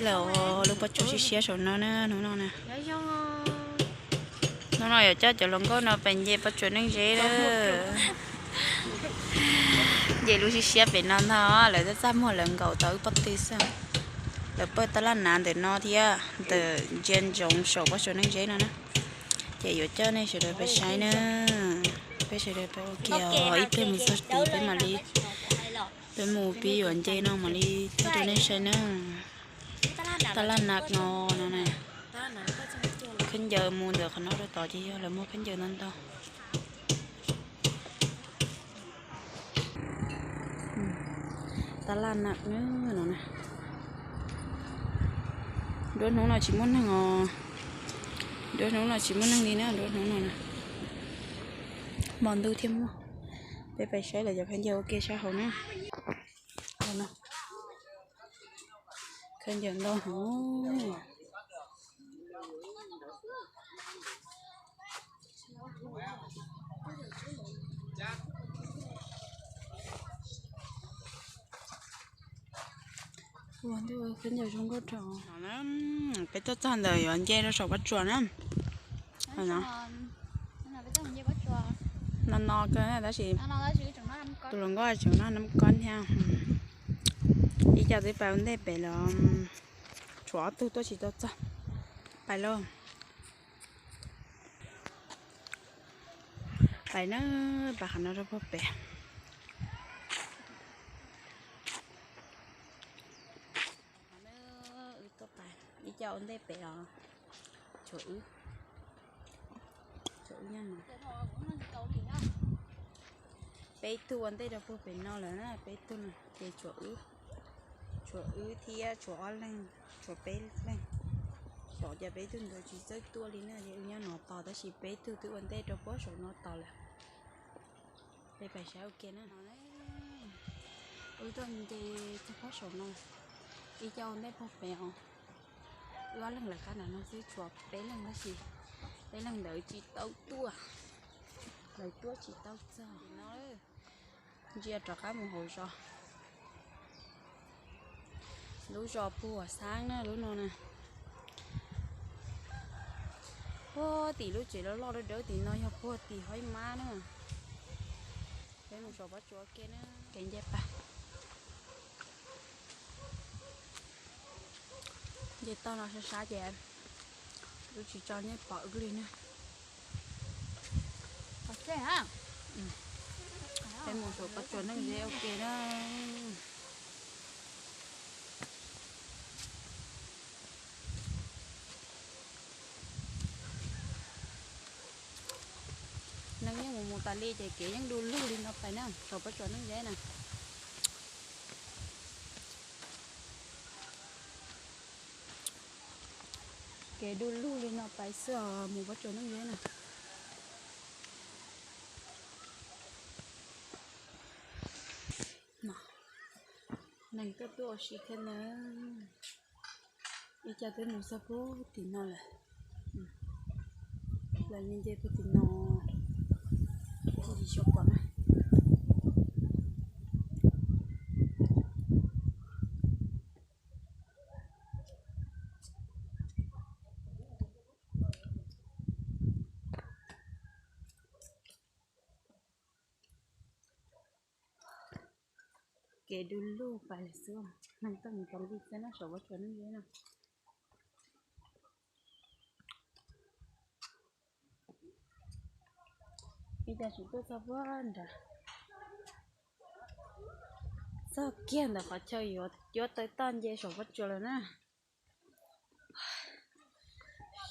Lawv lub pob tsuas siab siab saum no na, hnub no na. Hnub no yuav coj cov hluas nkauj no pais nce pob tsuas Neej Zeb na. Nce lub siab siab pem no ntag, lawv txaj txaj muag lawv nkaum tau wb pob tw xwb. Lawv pawj tab laj nav ntawm no thiab ntawm ntsia ntsoov saum pob tsuas Neej Zeb no na. Ces yuav coj nej sawv daws pais saib na. Peb sawv daws pais ua ke, ib pliag mus txog tid peb mam li, peb mus pib yuav nce no mam li thaij rau nej saib na. Tab laj nav no, no na. Khaub ncaws mus ntawm qhov no rau tod ces yog lawv muaj khaub ncaws ntau ntau. Tab laj nav no na. Nruab hnub no tsis muaj neeg os. Nruab hnub no tsis muaj neeg li na, nruab hnub no na. Hmo ntuj thiaj muaj. Peb pais saib lawv cov khaub ncaws ua ke sab hauv na. Khaub ncaws ntau heev. Ua ntuj, khaub ncaws zoo nkauj dhau. Peb tuaj txog ntawm yuav nce rau saum pob tsuas na. No no kawg tab sis tus hluas nkauj tseem noj nab kob thiab. Ib co twb pais ua ntej pem lawm, tshuav ob tug tuaj tsis tau txog. Pais lauj. Pais na, pais qhov no rau puag pem. Wb tuaj pais, ib co ua ntej pem os. Tshuav wb, tshuav wb nyob no. Peb tug ua ntej rau puag pem no lawm na, peb tug no ces tshuav wb, tshuav wb thiab tshuav ob leeg, tshuav peb leeg. Xyov cas peb tug ntawd tsis txawj tuaj li na, ces wb nyob no tos tab sis peb tug twb ua ntej rau puag saum no tos lawm. Peb pais saib ua ke na. Wb tuaj nce txog puag saum no, ib co ua ntej puag pem os. Wb ob leeg lawv qab nram no xwb tshuav peb leeg tab sis peb leeg ntawd tsis tau tuaj, lawv tuaj tsis tau txog no. Ntsia rov qab mus hauv zos. Lub zos puag xab na lub no na. Puag tim lub tsev loj loj dawb dawb tim no yog puag tim Haib Mab na. Peb mus saum pob tsuas ke na. Kev nce pais. Nce toj no sab sab ces wb tsis tso nej pom wb li na. Peb mus saum pob tsuas Neej Zeb ua ke na. Neeg yeej mus mus tas li ces kev yeej du lug li no pais na, saum pob tsuas Neej Zeb na. Kev du lug li no pais xwb os, mus pob tsuas Neej Zeb na. Neeg tuaj tuaj ua si thiab na. Ib co twb mus txog puag tim no lawm. Lawv nce nce puag tim no, tsis xyuas kom na. Kev du lug pais lawm xwb, neeg tuaj mus tas li xwb na saum pob tsuas Neej Zeb na. Ib co tseem tuaj txog puag nrad, txog kiag ntawm qhov chaw yuav cuab tawb toj nce saum pob tsuas lawm na.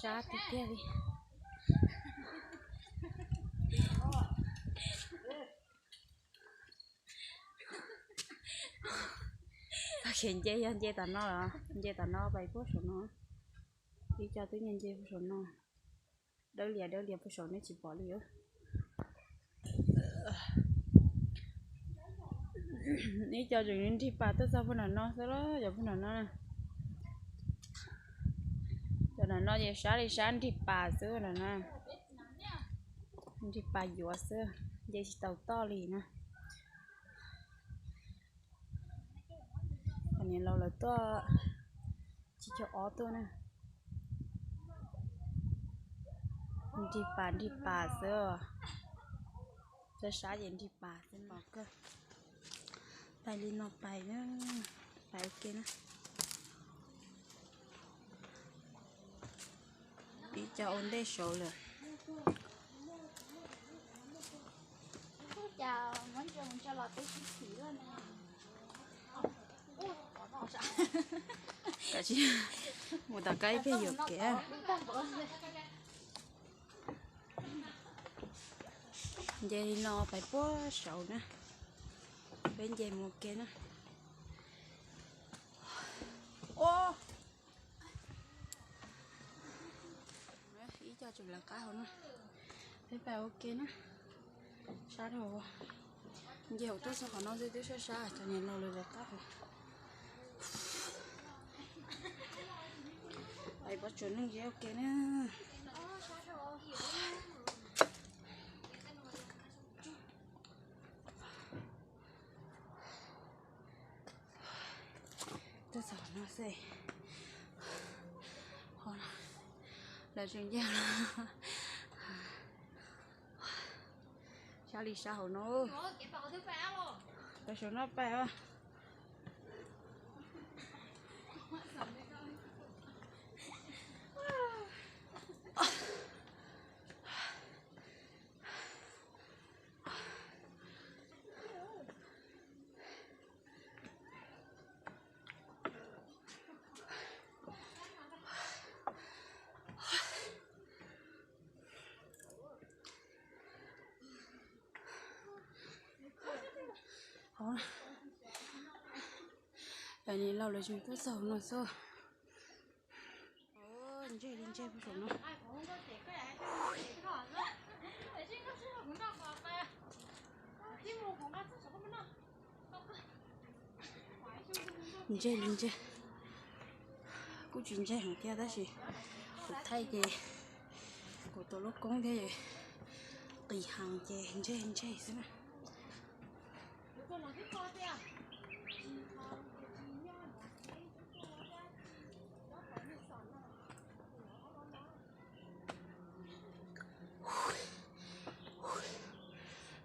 Sab tiag tiag li. Txoj kev nce yog nce tom no los, nce tom no pais puag saum no. Ib co twb nce nce puag saum no. Dawb lias dawb lias puag saum nej tsis pom li. Ib co tseem nrig pas tuaj txog puag nram no xwb los, cov puag nram no. Cov nram no ces sab li sab nrig pas xwb no na. Nrig pas yuav xwb, nce tsis tau toj li na. Niam laus lawv tuaj Tsib caug ob tuaj na. Nrig pas nrig pas xwb. Sab sab ces nrig pas xwb no. Pais li no pais na, pais ua ke na. Ib co ua ntej saud lawm. Kav tsij mus tom qab ib pliag yuam kev. Nce li no pais puag saud na. Peb nce mus ua ke na. Ib co tseem lawv qab hauv na. Peb pais ua ke na. Sab dhau. Nce hauv tuaj txog qhov no xwb twb sab sab, cov niam laus lawv lawv qab hauv. Pais pov tsuas neej nce ua ke na. Tuaj txog no xwb. Lawv tseem nce. Sab li sab hauv no. Pais saum no pais os. Cov niam laus lawv tseem tuaj txog no xwb. Ntseg li ntseg puag saum no. Ntseg li ntseg. Kuj tsis ntseg heev thiab tab sis kuv thaij ces kuv tus lub koob thiab qis heev ces ntseg ntseg xwb na.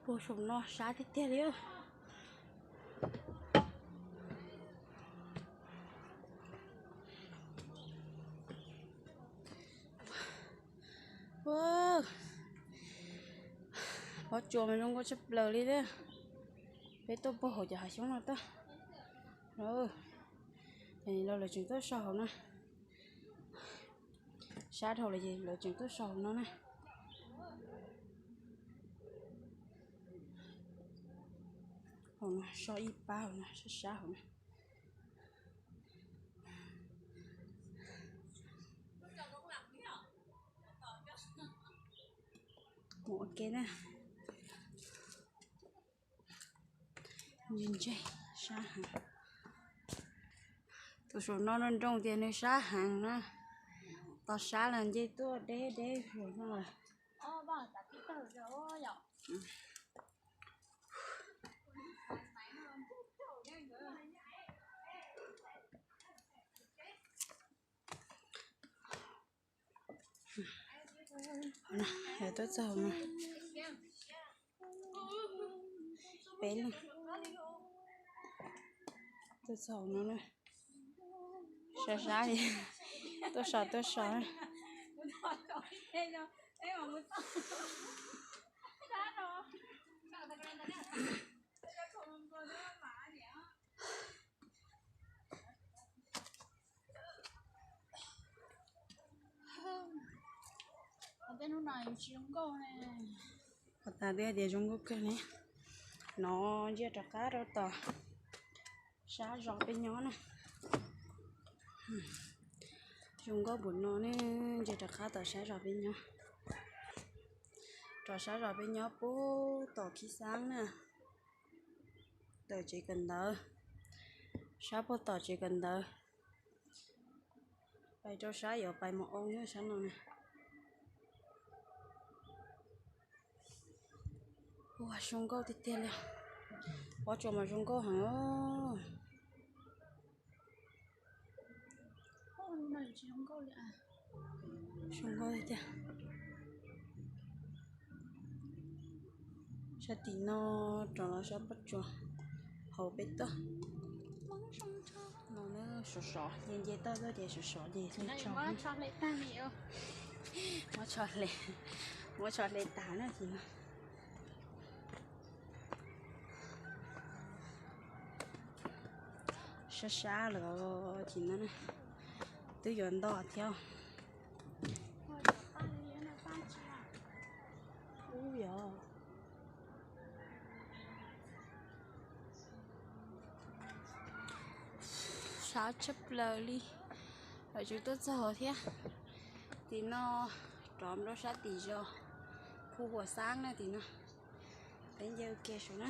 Puag saum no sab tiag tiag li. Pob tsuas mas zoo nkauj tshaj plaws li thiab. Peb tuaj puag hauv cov hav xyoob no tuaj. Ces lawv tseem tuaj so hauv na. Sab dhau lawm ces lawv tseem tuaj so hauv no na. Hauv no so ib pab hauv no sab sab hauv na. Mus ua ke na. Ntseg sab heev. Tus saum no nroo nroo tias nws sab heev na. Tos sab los nce tuaj deb deb saum no lawm. Tuaj txog no, peb leeg tuaj txog no na. Sab sab, tuaj so tuaj so. Ua tas twb tias zoo nkauj kawg ne. No ntsia rov qab rau tom sab zos peb nyob na. Zoo nkauj npaum no ne, ntsia rov qab tom sab zos peb nyob. Rov sab zos peb nyob puag tom Khib Xab na. Tom tsev kawm ntawv, sab puag tom tsev kawm ntawv. Pais rau sab yuav pais mus oo nyob sab no na. Ua zoo nkauj tiag tiag li. Pob tsuas mas zoo nkauj heev. Zoo nkauj tiag. Sab tim no rov los sab pob tsuas hauv peb tuaj. No na, sov sov, nce nce toj tuaj ces sov sov ces hle tso. Muab tsho hle, muab tsho hle tas na ces no. Sab sab lawm ces no, twb yuav nto thiab. Ub yog. Sab tshaj plaws li, lawv tseem tuaj txog thiab. Tim no rov nrau sab tim zos Phu Huas Xab na tim no. Peb nce ua ke saum na,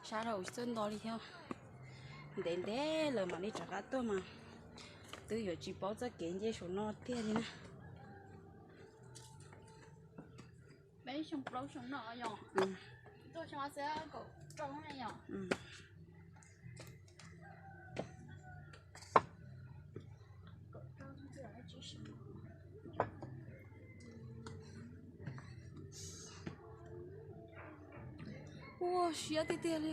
sab dhau tsis txawj nto li thiab. Ntev ntev lawm mam li rov qab tuaj mas twb yuav tsis paub txoj kev nce saum no tiag li na. Peb xyoo plaub xyoo no yog, tuaj xyoo ob txhiab kaum rau na yog. Ua siab tiag tiag li.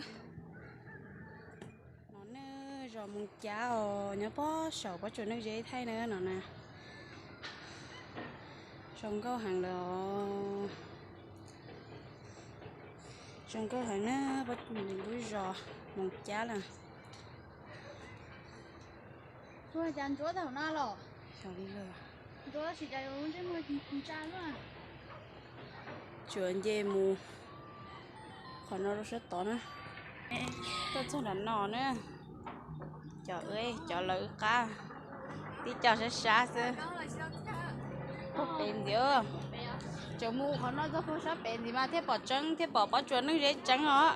No ne, zos Moos Cab os, nyob pob saum pob tsuas neej ze thaij na no na. Zoo nkauj heev lawm os. Zoo nkauj heev na, pob, lub zos Moos Cab lawm. Ua cas ntsuab tau no los? Xyov li lawm. Ntsuab tab sis cas yus lub ntsej muag ntsa luaj. Tsuas nce mus qhov no rau sab tod na. Tuaj txog nram no na, cov, cov lawv wb qab, tib co sab sab xwb. Puag pem ntxiv, tseem mus qhov no txog puag sab pem ntxiv mas thiaj pom tseeb, thiaj pom pob tsuas neej ze tseeb os.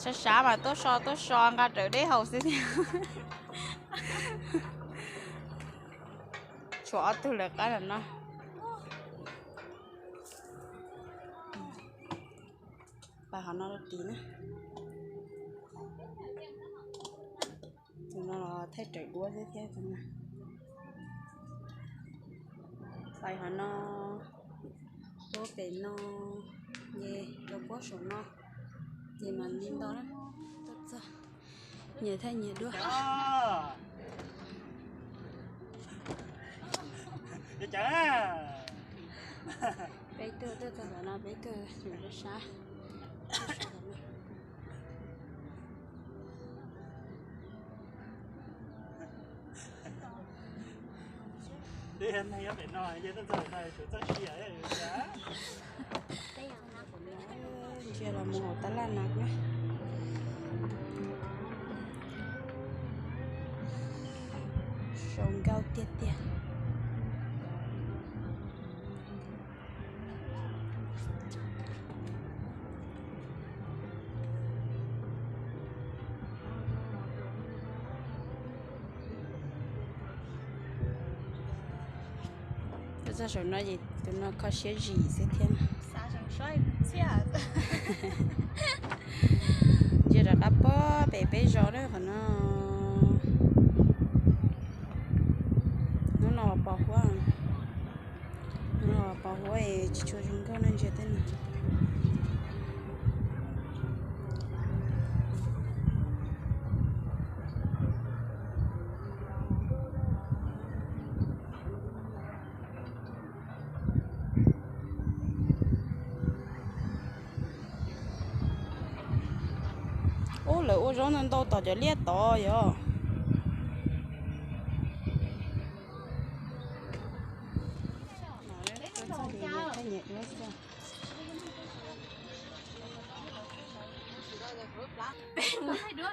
Sab sab mas tuaj so tuaj so nqa rawv dej haus xwb thiab. Tshuav ob tug lawv qab no. Pais qhov no rau tid na. Tus no los thaij rawv duab xwb thiab tus no. Pais qhov no, puag pem no, nce rau puag saum no, ces mam li nto na. Tuaj txog, nyias thaij nyias duab. Peb tug tuaj txog ntawm no, peb tug mus rau sab. Ntsia los mus hauv tab laj na. Zoo nkauj tiag tiag. Tuaj txog saum no ces tus no kho siab zim xwb thiab. Ntsia rov qab puag pem peb zos na qhov no. Hnub no los pos huab, hnub no los pos huab es tsis tshua zoo nkauj na, ntsia tej no. Ub, lawv ua zaub ntau ntau tom cov liaj tod yog.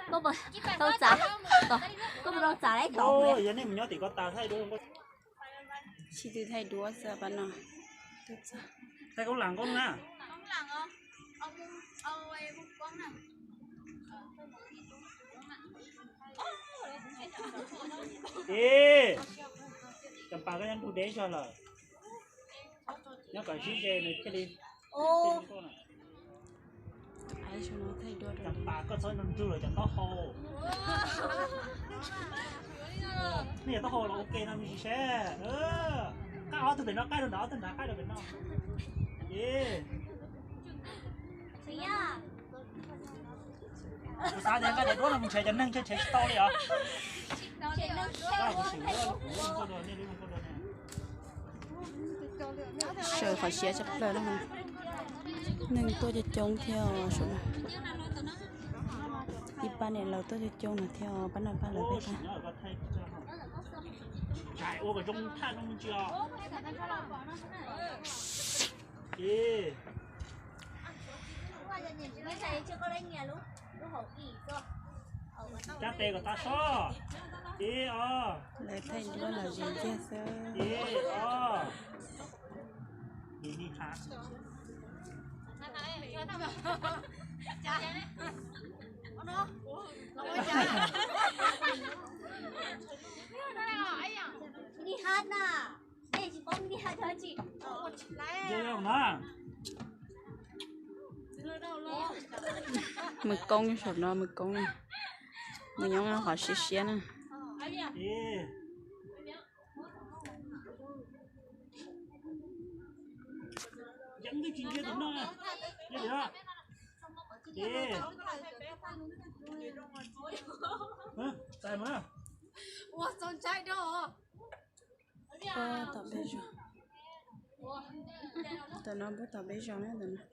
Koj puas tau txav, koj puas tau txav lawm tod? Tsis twg thaij duab xwb pab no. Thaij koob lam koob na. Ib, cov pas koj nyob ntug deb zog lawm. Nyob kom sib ze nws thiaj li. Cov pas koj txhob nrug lawv cov taub hau. Nej taub hau los ua ke no me ntsis seb. Qaij ob tug pem no, qaij rau nrad, ob tug nrad qaij rau pem no. Ces kuv xav tias nqa cov duab no mus nrhiav cov neeg ntshe nrhiav tsis tau li os. Sawv qhov siab tshaj plaws na. Neeg tuaj coob coob thiab os. Ib pab niam laus tuaj coob coob no thiab os, pab noj pab lawv peb pab. Cab tes kom tas sob. Ib, ob. Lawv thaij duab los zis nciag xwb. Ib, ob. Ib, ob na. Mws koob saum no, mws koob na. Nws nyob qhov siab siab na. Pub tom peb zos. Ntawm no pub tom peb zos na ntawm no.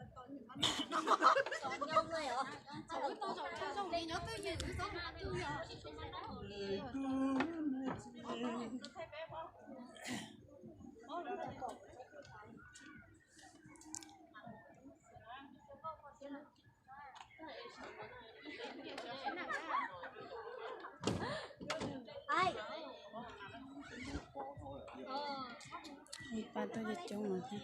Ib pab tuaj coob coob no thiab.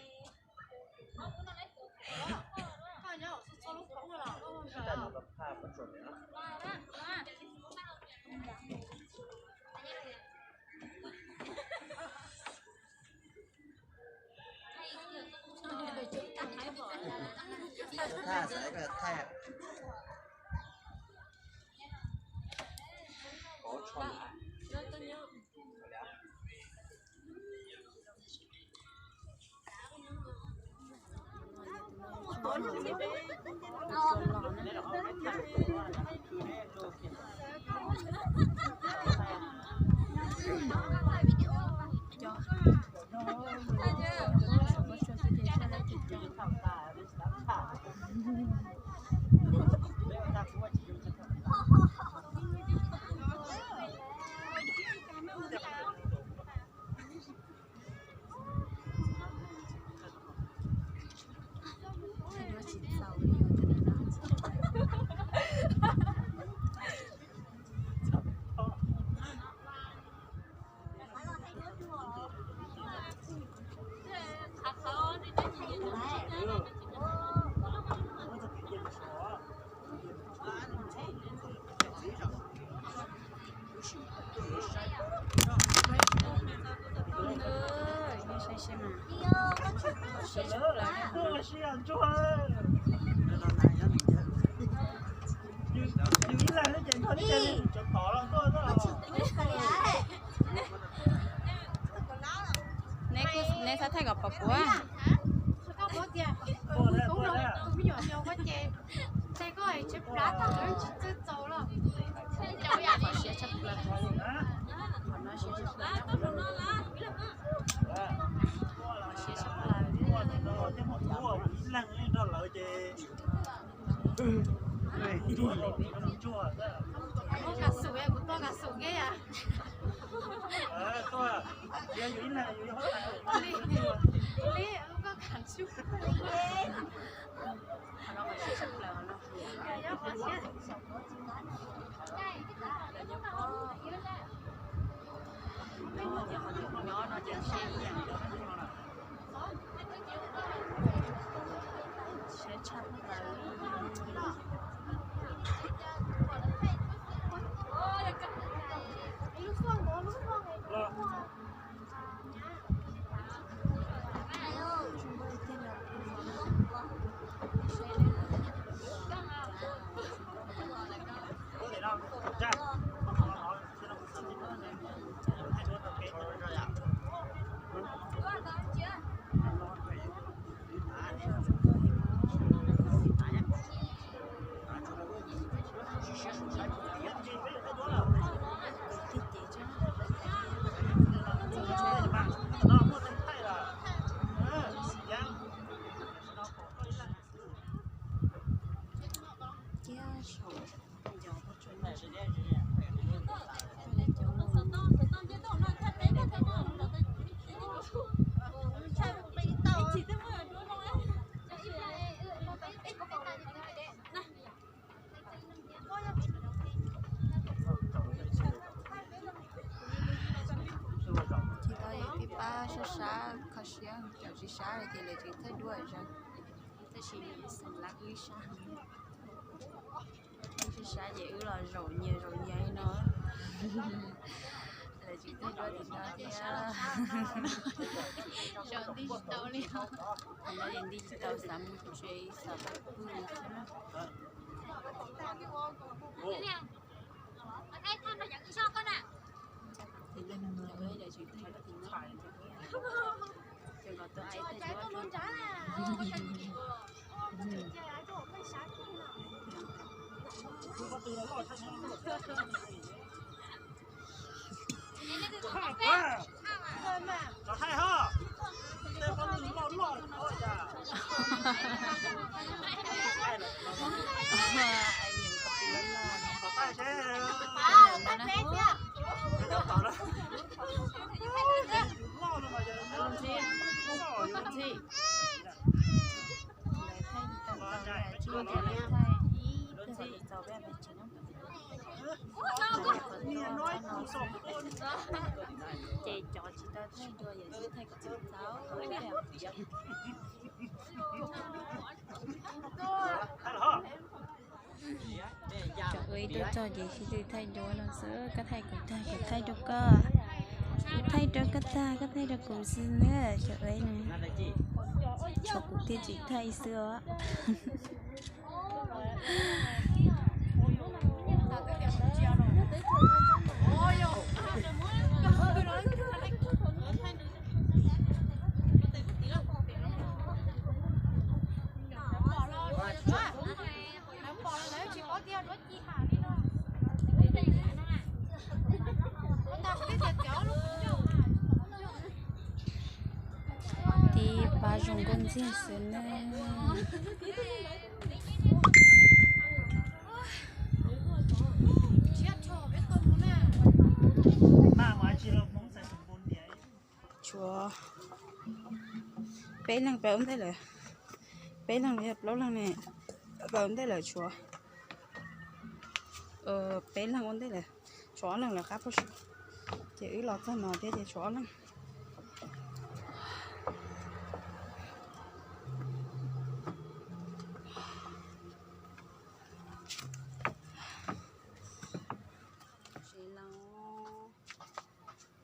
Neb txhob thaij kom pom kuv. Sab sab kho siab, cov tsis sab ces lawv tsis thaij duab zog, tab sis xeem lab wb sab, wb sab ces wb los zaum nyias zaum nyias li no. Lawv tsis thaij duab tim no thiab. Zaum nti tsis tau li. Tam no ces nti tsis tau, xav mus tsev xav pais pw xwb na. Ces cov tsis tau thaij dua yog tsis thaij kom txaus. Cov ua ib tuaj txog ces sib tw thaij dua no xwb, koj thaij kuv tag kuv thaij rau koj, kuv thaij rau koj tag koj thaij rau kuv xwb na. Cov ua no tshuav kuv thiaj tsis thaij xwb os. Tib pab zoo nkauj ntxiag xwb na. Tshuav peb leeg pais ua ntej lawm, peb leeg los yog plaub leeg ne, pais ua ntej lawm tshuav peb leeg ua ntej lawm, tshuav ob leeg lawv qab puag si, ces wb los txog no thiab ces tshuav ob leeg.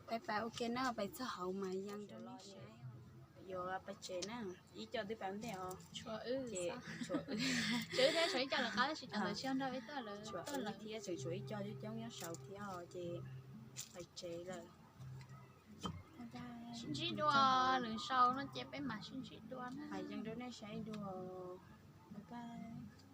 Pais pais ua ke na, pais txog hauv mas yees rau nej saib. Yuav pais tsev na, ib co twb pais ua ntej os. Ces tshuav wb thiab, tshuav ib co lawv qab, tab sis cov ntawd tsis nrog peb tuaj lawm, tshuav wb thiab tseem tshuav ib co coob coob nyob saud thiab os, ces pais tsev lawm. Sib ntsib dua lwm zaus no ces peb mam sib ntsib dua na. Yees rau nej saib dua. Bye bye.